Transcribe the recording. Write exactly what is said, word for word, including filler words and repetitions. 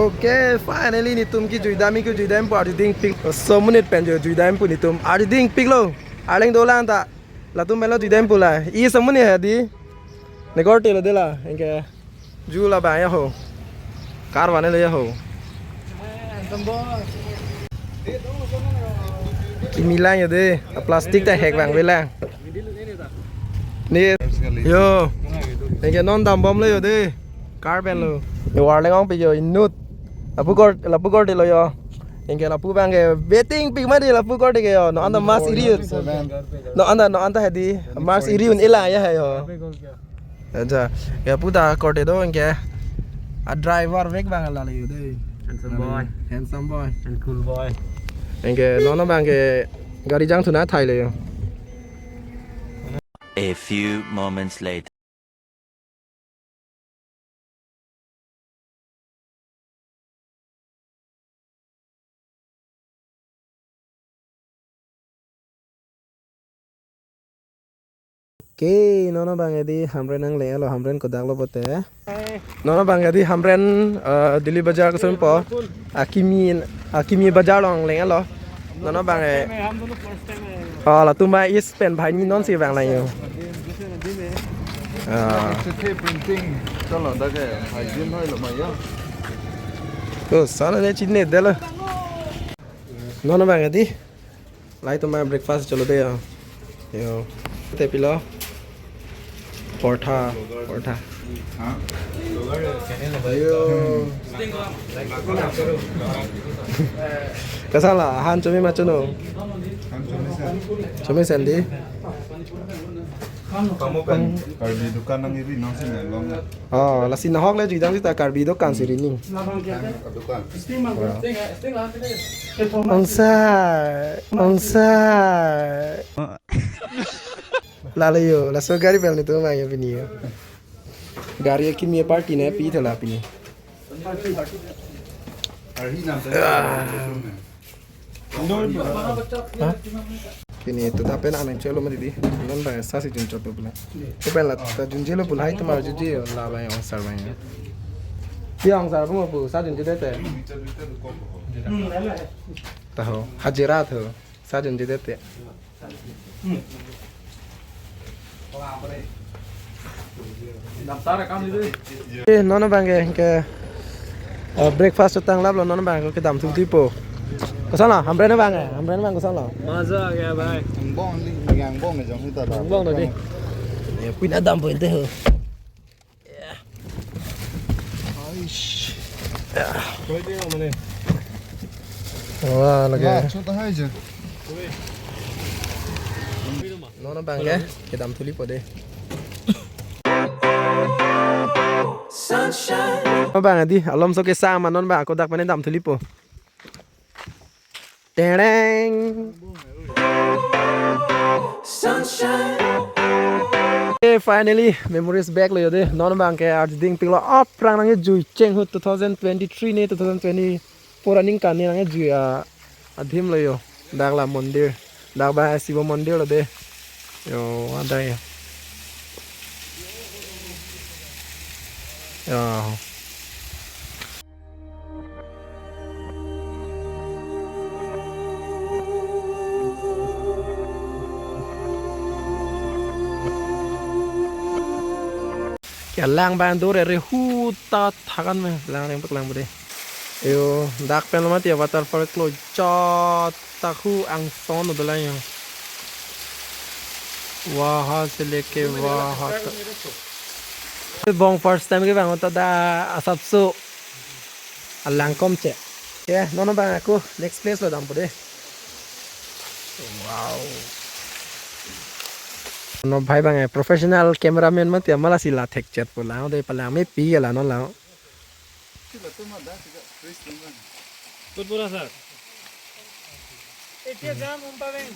Okay, finally netum ke juidam, ke juidam pu arjuding pik. Laso amonit pen jo juidam pu netum arjuding piklo. Arleng dolang ta. Latum pen lo juidam pu la. Laso amonit hadi. Ne korte lo de la. Anke ju labang ya ho. Car van le ya ho. Kimi lang yo de. Plastic ta hek vangve lang. Ne. Yo. Anke non dambomlo yo de. Car pen lo. Yo arleng ongpik yo inut. Lapu kor, lapu korte lo yo. Anke lapu abang ke betting pik mati lapu korte ke yo. Non anta mask iri-un. Non anta, non anta hadi mask iri-un ela ya hai yo. Acha, ya puta korte do anke. A driver vek abang la le yo de. Handsome boy. Handsome boy. And cool boy. Anke non abang ke gari jangthu na thai le yo. A few moments later. Okay, non abang ke di Hamren nangleng lo, Hamren kodak lo pote. Non abang ke di Hamren, eh, Daily Bazar koson po. Akimi, Akimi Bazar along leng lo. Non abang ke. Oh, latum ba is pen banghini non si vang lang yo. Ah. Printing. Chalo, dak ke hygiene hoi lo ma yo. Oh, sana ne chinine de lo. Non abang ke di. Lahai atum breakfast cholo de yo. Yo. Te pilo. Portha, portha. Yo. Koson la, han chome ma chono? Chomesen di. Karbi dukan nang iri nang si melong. Oh, lasi nahok le juidam sita Karbi dukan si ri ni. Dukan. Ongsa, ongsa. Lalo yo, laso gari pen netum ayo pini yo. Gari kimi party ne pi thela pini. Ha? Kini to ta pen anang chelo mati di. Non ba sa si junchot pe pula. Ko pen la ta junjelo pula hai tumar junje la ba yang sar ba yang. Yang sar ko mo pu sa junje de te. Ta ho, hajira tho. Sa junje de te. Eh, non abang ke, ke, eh, breakfast tang lap lo, non abang ke kedam thu di po. Koson lo, Hamren abang ke, Hamren abang koson lo. Maza a gaya bhai. Angbong di, angbong ni jong hita da. Angbong lo di. Ya, pina dam po inte ho. Aish. Wah, lagi. Wah, chota hai je. Non abang ke, kedam thuli po de. Sunshine. Abang di, alom so ke sama non abang kodak pen dam thuli po. Tereng. Sunshine. Eh, finally, memories back lo yo de. Non abang ke arjuding piklo aphrang nang jui cheng hu two thousand twenty-three ne two thousand twenty-four aningkan ne nang jui a, adim lo yo. Dak la mondir. Dak ba Shiva mondir lo de. Yo, ada ya. Yo. Kelang abang do re re hu ta thakan me lang reng pak lang bude. Yo, dak pen lo mati ya waterfall klo chot tak hu angson do lang yo. Waha se leke waha tak. Bong first time ke bang ta da asap so. Alangkom che. Ya, non abang ako next place lo dam po de. Wow. Non bhai abang eh professional cameraman mati ya mala si la thek chet po lang de palang me pi la non lang. Good po na sir. Etia jam umpa beng.